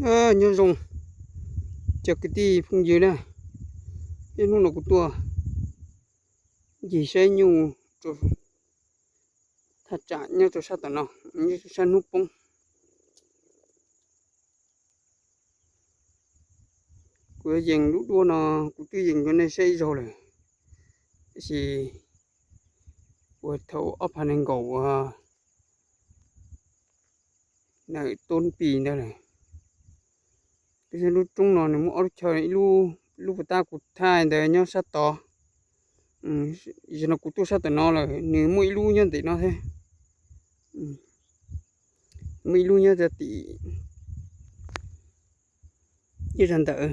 Nyob zoo cov kwv tij phooj ywg na, ib hnub no kuv tuaj ncig saib nyuj rau thaj tsam nyob rau sab tom no, nyob rau sab hnub poob. Kuv yees lub duab no, kuv twb yees rau nej saib ib zaug lawm, tab sis ua thaum ob phav nees nkaum uas nawm tub pis ntawd lawm. Lub roob no nws muaj ob lub chaw, ib lub, lub puas tab kuv thaij ntawd nyob sab tod. Zaum no kuv tuaj sab tom no lawm, nws muaj ib lub nyob ntawm no thiab, muaj ib lub nyob tim ib zag ntawd.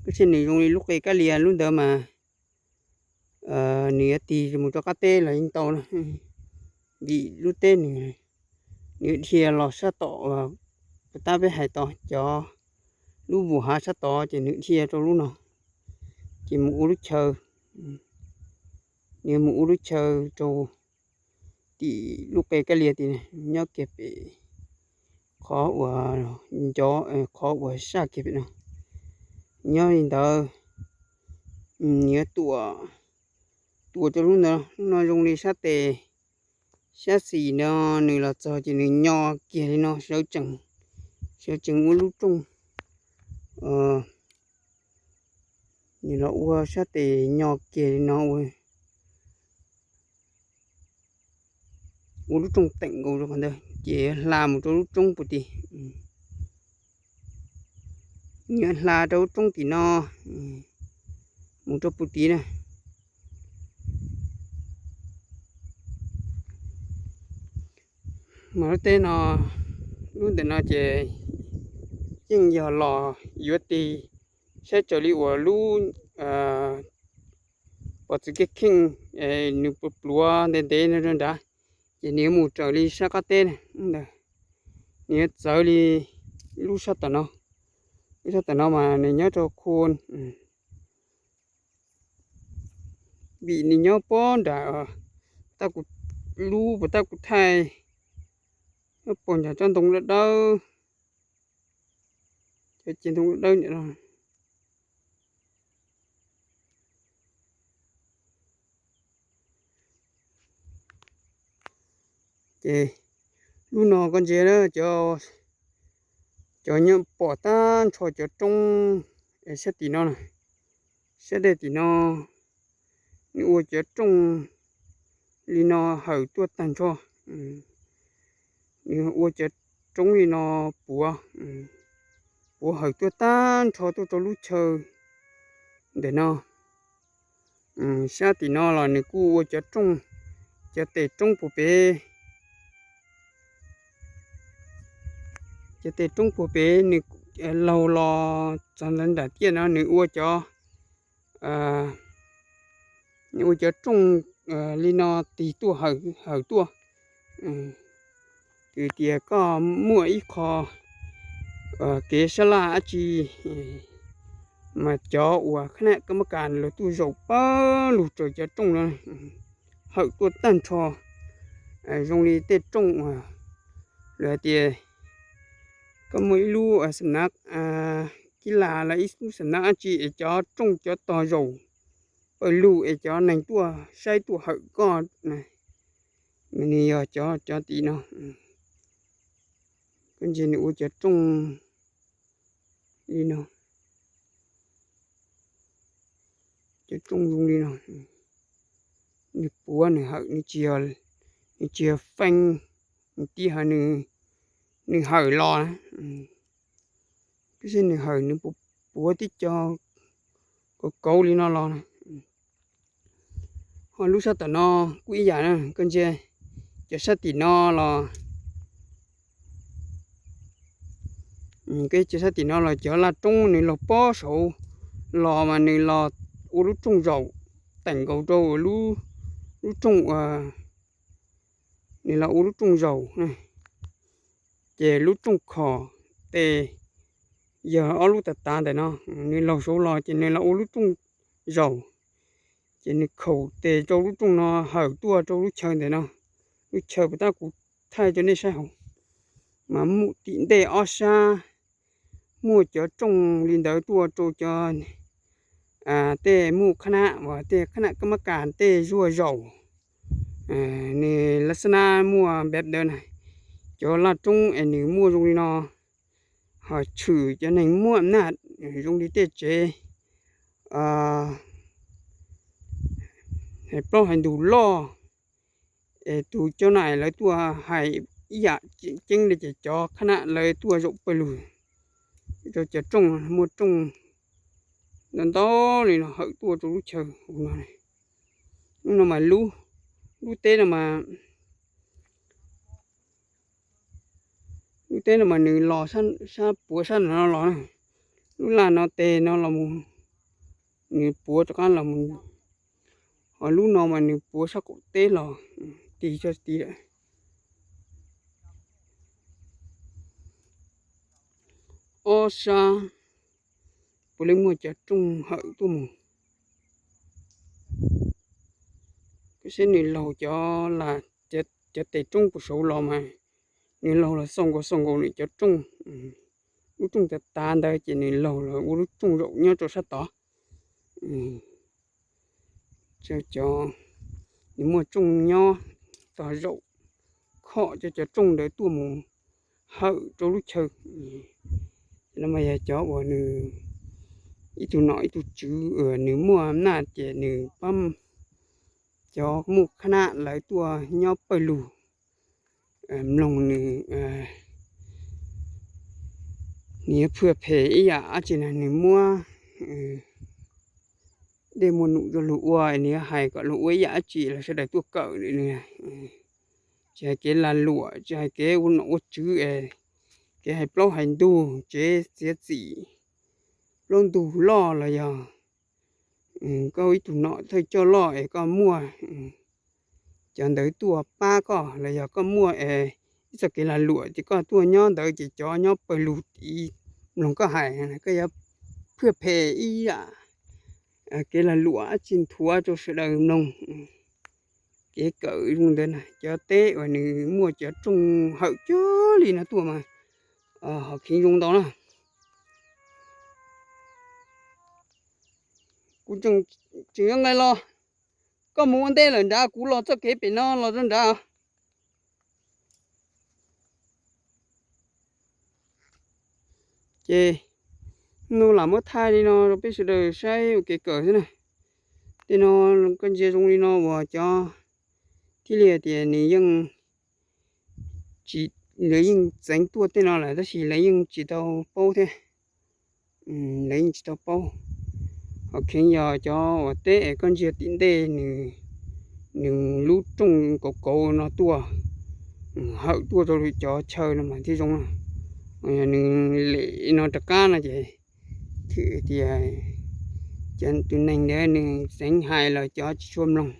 Tab sis nws zoo li lub qe kab lias lub ntawd mas nws yuav tig mus rau qab teb los yeej tau na, vim lub teb nws, nws dhia los sab tom uas puas tab peb hais tod, cov lub vus hav sab tod ces nws dhia rau lub no, ces mus ua lub chaw, nws mus ua lub chaw rau tim lub qe kab lias tim nyob kiag pem qhov uas ncov, qhov uas saj kiag pem no. Nyob li ntawd, nws yuav tuam, tuam rau lub ntawd. Lub no zoo li sab tes, sab xis no nws los txog ces nws nyo kiag li no, sawv tsees, sawv tsees ua lub rooj. Nws los ua sab tes nyo kiag li no ua, ua lub rooj teem nkaus rau qhov ntawd ces hla mus rau lub roob puag tim, nws hla rau lub roob tim no mus rau puag tim na. Mas lub teb no, lub ntawm no ces yeej yog los yuav tig saib raws li uas lub pom txwv kej kheej, nws pluav pluav ntev ntev no rau nrad, ces nws yuav mus raws li sab qab teb ntawd, nws yuav txawv li lub sab tom no. Lub sab tom no mas nws nyob rau khu vim nws nyob pob nram, tab kuv, lub puas tab kuv thaij, nyob puag nram tsob ntoo dawb dawb, cov ntoo dawb dawb ntawm no. Ces lub no koj ntsia, cov nyob pom tag nrho cov roob sab tim no, sab dej tim no, nws ua cov rooj li no hawm tuaj tag nrho. Nws ua cov roob li no puav, puav hawm tuaj tag nrho tuaj rau lub chaw ntawm no. Sab tim no los nws kuj ua cov rooj, cov tes roob puag pem, cov tes roob puag pem nws laug los txog ntawm nram tiaj no nws ua cov, nws ua cov rooj li no tig tuaj hawm tuaj. Kwv tias koj muaj ib qho kev sab laj dab tsi, mas cov uas khab nab kab mab kas lawv tuaj zaum pawg lug raws cov rooj no hawm tuaj tag nrho, zoo li tej rooj uas lawv hais tias koj muaj ib lub xam nav kib las los ib lub xam nav dab tsi es cov rooj cov tog zaum pawg lug es cov neeg tuaj saib tuaj hawm koj. Nws yog cov, cov tim no, koj ntsia nws ua cov rooj li no, cov rooj zoo li no, nws puav nws hawm, nws tsis yog feeb, nws tib hawm, nws hawm los na, tab sis nws hawm nws puav tib co kauv kauv li no los na. Ho lub sab tom no kuj ib yam na, koj ntsia cov sab tim no los, cov sab tim no los cov laj roob nws los pob saud los mas nws los ua lub rooj zaum teem nkaus rau lub, lub rooj uas nws los ua lub rooj zaum. Ces lub rooj khom tes yog ob lub tav tav ntawm no, nws laug saud los ces nws los ua lub rooj zaum, ces nws khaum tes rau lub rooj no hawm tuaj rau lub chaw ntawm no. Lub chaw puas tab kuv thaij rau nej saib hauv, mas muaj tim ntej ob sab, muaj cov rooj li ntawd tuaj rau cov tej muj khab nab uas tej khab nab kab mab kas tej zuag zaus. Nws lab xab nab muaj npab ntawd na, cov laj roob es nws muaj zoo li no, ho tshwm cov neeg muaj naj zoo li tej tsev hais plaub hais ntug loj, es tus coj naj lawv tuaj hais ib yam ceeb li ces cov khab nab lawv tuaj zaum pawg lug, rau cov rooj muaj rooj ntau ntau li no hawm tuaj rau lub chaw no. Lub no mas lub, lub teb no mas, lub teb no mas nws los sab puav sab no los na, lub laj no tes no los mus, nws puav rov qab los mus, ho lub no mas nws puav sab qaum teb los, tis tso tis lawm. Ob sab puav leej muaj cov rooj hawm tuaj mus. Koj saib nws laug cov, cov tes roob puag saud los mas nws laug los xaus nkaus xaus nkaus nws cov rooj. Lub rooj tav tav ntawd ces nws laug los ua lub rooj zaum nyob rau sab tod. Cov, nws muaj rooj nyob tog zaum, khom cov, cov rooj ntawd tuaj mus hawm rau lub chaw. No mas yog cov uas nws ib tug nom ib tug tswv uas nws muaj naj ces nws pab cov muj khab nab lawv tuaj nyob pawg lug mloog nws, nws yuav phwj phem ib yam dab tsi na, nws muab dej muag num rau luag ua, nws yuav hais kom luag ua ib yam dab tsi los sawv daws tuaj kawm nws. Tsis hais kev lag luam, tsis hais kev ua nom ua tswv es, kev hais plaub hais ntug, tsev txiav txim, plaub ntug loj los yog koj ib tug nom thawj coj loj es koj muaj cov ntawd tuaj pab koj los yog koj muaj ib txoj kev lag luam ces koj tuaj nyob ntawd ces cov nyob pawg lug tiv mloog koj hais, koj yuav phwj phem ib yam kev lag luam dab tsi nthuav rau sawv daws mloog. Kev kawm zoo ntawd na, cov teb uas nws muaj cov rooj hawm cuag li no tuaj mas ho kheev zoo ntau na. Kuv tseem yuav nqes los, koj mus ua ntej lawm nrad, kuv los txoj kev pem no los rau nrad. Ces no lam muab thaij li no rau peb sawv daws saib ua kev kawm xwb na. Tej no koj ntsia zoo li no uas cov thiaj li tias nws yeej, lawv yeej txeev tuaj tej no lawm tab sis lawv yeej tsis tau paub thiab. Lawv yeej tsis tau paub. Ho kheev yog cov uas teb es koj ntsia tim ntej nws, nws lub rooj kauv kauv no tuaj hawm tuaj rau cov chaw no mas thiaj zoo na. Nws lem no rov qab no ces thiaj tias cov tus neeg ntawd nws txeev hais los cov tsis tshua mloog,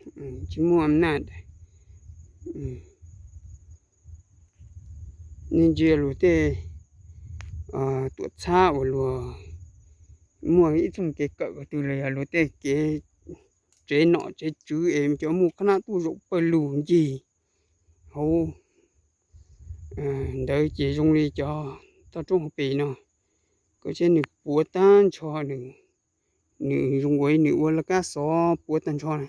tsis muaj naj. Nej ntsia luag tej tuam txhab uas luag muaj ib txoj kev kawm ko tw los yog luag tej kev tsev nom tsev tswv es cov muj qhab nab tuaj zaum pawg lug ncig hauv ntawd ces zoo li cov toj roob hauv pes no, koj saib nws puav tag nrho, nws zoo ua nws ua laj kab xov puav tag nrho na.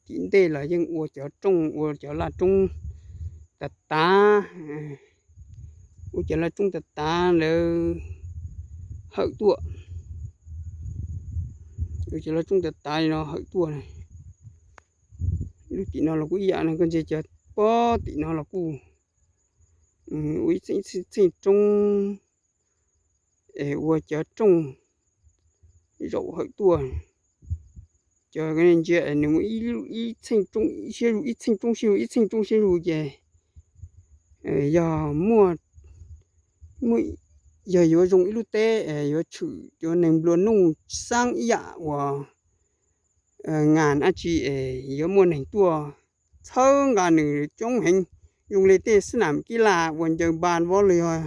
Tim ntej los yeej ua cov rooj, ua cov laj roob tas tav, ua cov laj roob tas tav ntawd hawm tuaj. Ua cov laj roob tas tav li no hawm tuaj. Lub tim no los kuj ib yam no, koj ntsia cov pob tim no los kuj ua ib txheej roob es ua cov rooj zaum hawm tuaj. Cov ntsia es nws muaj ib txheej roob siab zug, ib txheej roob siab zug, ib txheej roob siab zug ces yog muaj, yog yuav zoo ib lub teb es yuav tshwm cov neeg nplua nuj xab ib yam uas ngas dab tsi es yuav muaj neeg tuaj txhawb nqa nws coob heev, zoo li tej xab nam kib laj uas ncaws npas vov los yog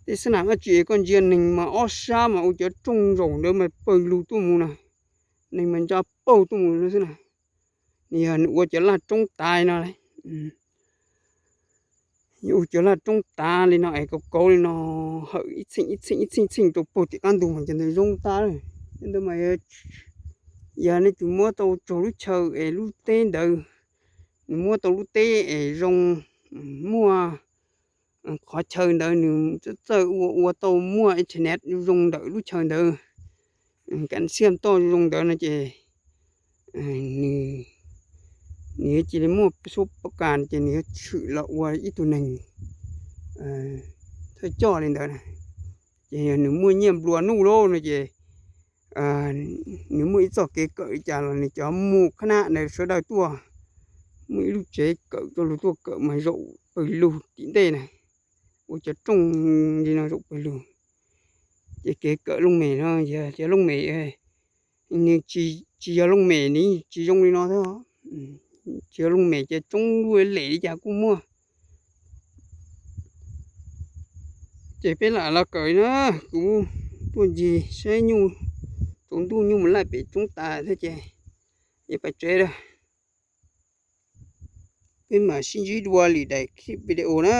tej xab nam dab tsi es koj ntsia neeg mas ob sab mas ua cov rooj zaum ntawd mas pawg lug tuaj mus na, neeg mas ntsa paug tuaj mus xwb na. Nws yog nws ua cov laj roob tas no. Yog ua cov laj roob tav li no es kauv kauv li no, hawm ib txheej ib txheej ib txheej txheej rau puag tim qab ntug mas cov ntawd zoo tas. Cov ntawd mas yog nej tus muab tau tsaug lub chaw es lub teb ntawd, nws muab tau lub teb es zoo, muaj qhov chaw ntawd nws txawj txawj ua ua tau muaj internet zoo ntawm lub chaw ntawd, kam xiam toj zoo ntawd no ces nws yuav cia li muaj suab pab kas ces nws yuav tshwm los ua ib tug neeg thawj coj li ntawd na. Ces yog nws muaj nyiaj nplua nuj lawm no ces nws muaj ib txoj kev kawm li cas los nws cov mus khab nab ntawd sawv daws tuaj, muaj ib lub tsev kawm rau luag tuaj kawm mas zaum pawg lug tim ntej na, ua cov rooj li no zaum pawg lug. Ces kev kawm looj mem no yog cov looj mem, nws tsis yog looj mem nws tsis zoo li no thiab. Tsis yog looj mem ces tsoob lem li cas kuj muaj. Ces peb lam los kawm na, kuv tuaj ncig saib nyuj, tsaus ntuj nyuj mus laij pem tsoob tas thiab ces yuav pais tsev lawm. Peb mam sib ntsib dua lwm daim video na.